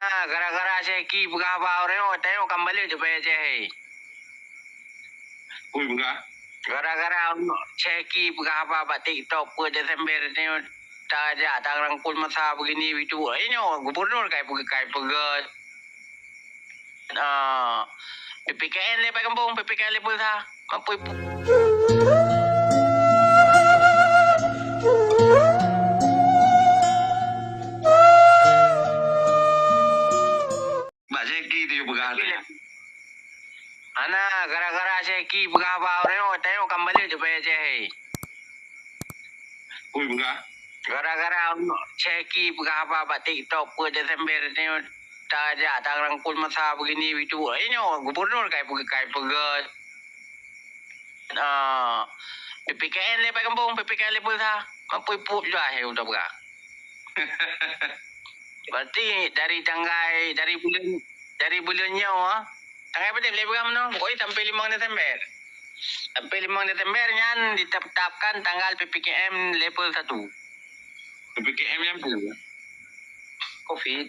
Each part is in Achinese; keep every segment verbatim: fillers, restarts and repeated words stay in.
Gara-gara Syeki peugah haba ureueng nyoe, tanyoe ka balek di Aceh. Ui, peugah. Gara-gara Syeki peugah haba bak TikTok peuet Desember nyoe tajak tarangkul masa begini bitu. Inyoe gubernur kai peugah, kai peugah. Ah, P P K M lé Pak Kampung, P P K M lé Pulsa. Mampu ibu. Bak Syeki tu peugah tu. Ana gara-gara Syeki peugah haba ureueng nyoe, tanyoe ka balek di Aceh. Ui, peugah. Gara-gara Syeki peugah haba bak TikTok peuet Desember nyoe tajak tarangkul masa begini bitu. Inyoe gubernur kai peugah, kai peugah. Ah, P P K M lé Pak Kampung, P P K M lé Pulsa. Mampu ipup jua hai untuk peugah. Berarti dari tanggai, dari bulan, dari bulan nyoe, ah. Tanggai berapa lé peugah meunoe? Pokoknya sampai limong Desember. Sampai limong Desember nyan ditetapkan tanggal P P K M level satu. P P K M nyan peue? Covid.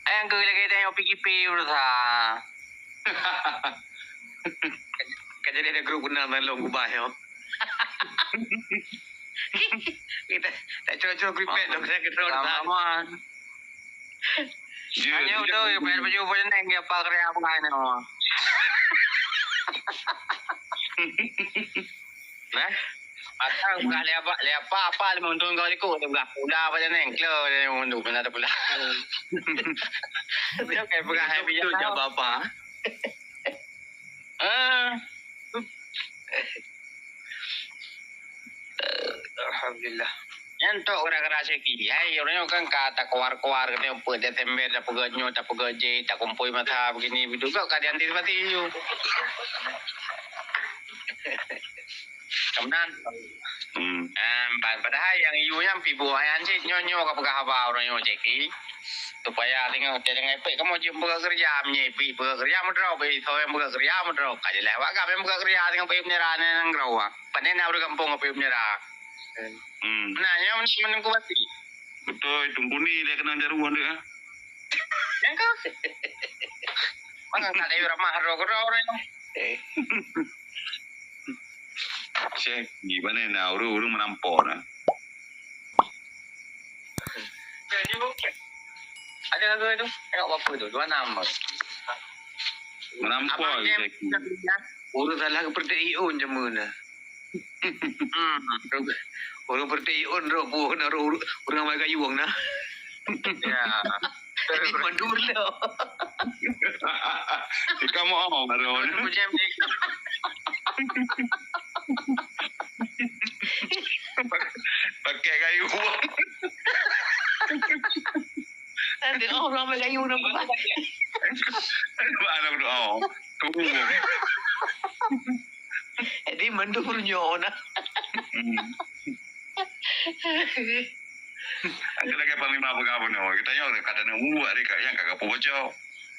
Ai, nyang keu lagèe tanyoe P K P berusaha. Ka jadi ada grup kenal main lom kubah, yo. Kita tak cocok grup pet dong, saya kena. Sama-sama. Hanya udah, ya, bayar baju apa neng, ya, apa kerja apa lain, ya. Nah, masa bukan lé apa, lé apa, apa, lima untung kau ikut, dia bukan pula apa neng, klo, dia untung, mana ada pula. Dia kayak bukan hai bijak. Itu tak apa-apa. Ah. Alhamdulillah. Nyan tok gara-gara Syeki. Hai, ureueng nyoe kan ka takuar-kuar, kata peuet Desember, tapeugah nyoe, tapeugah jih, takumpul masa begini, begitu. Kok ka diantisipasi, yu? Kemudian, hmm. Em, pa-, padahai nyang yu nyan pi buah nyan cit, nyoe, nyoe ka peugah haba ureueng nyoe Syeki. Supaya tengok, tengok ipek kamoe jeuet peugah keureuja, meunyoe ipek peugah keureuja meudroe, ipek isoe peugah keureuja meudroe. Ka jeulaih awak ka meupeugah keureuja tengok ipek meunyeura nanggroe. Pane na ureueng gampông ipek meunyeura. Hmm. Nah, nyoe meunyoe meunungku bati. Beutôi, Teungku Ni dia kena jaruh dia. Nyang ka? Mana tak ada ramah roh-roh orang. Syekh, di mana na ureueng-ureueng meurampok na? Ada harga tu? Tengok berapa tu? Dua enam. Meurampok. Abang je, Syekh. Ureueng salah ke peuretik ion jameun na. Hmm. Ureueng peuretik ion rot buah na, ureueng, ureueng amai gayueng na. Ya. Jadi mandum dah. Kamu oh, baru ni. Macam ni. Pakai kayu. Ada oh, orang amai gayueng nampak. Aduh, anak doa. Tunggu. Jadi mandum nyoe na. Hmm. Aku lagi panglima apa kau ni? Kita nyoe kata nak buat dia kat yang kat kapur bocor.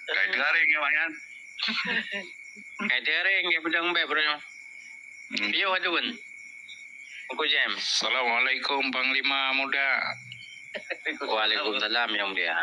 Kai teuring ya, Mak, kan? Kai teuring ya, pedang baik, bro. Hmm. Yo, aduh, Bun. Uncle James. Assalamualaikum, Panglima Muda. Waalaikumsalam, Yang Mulia.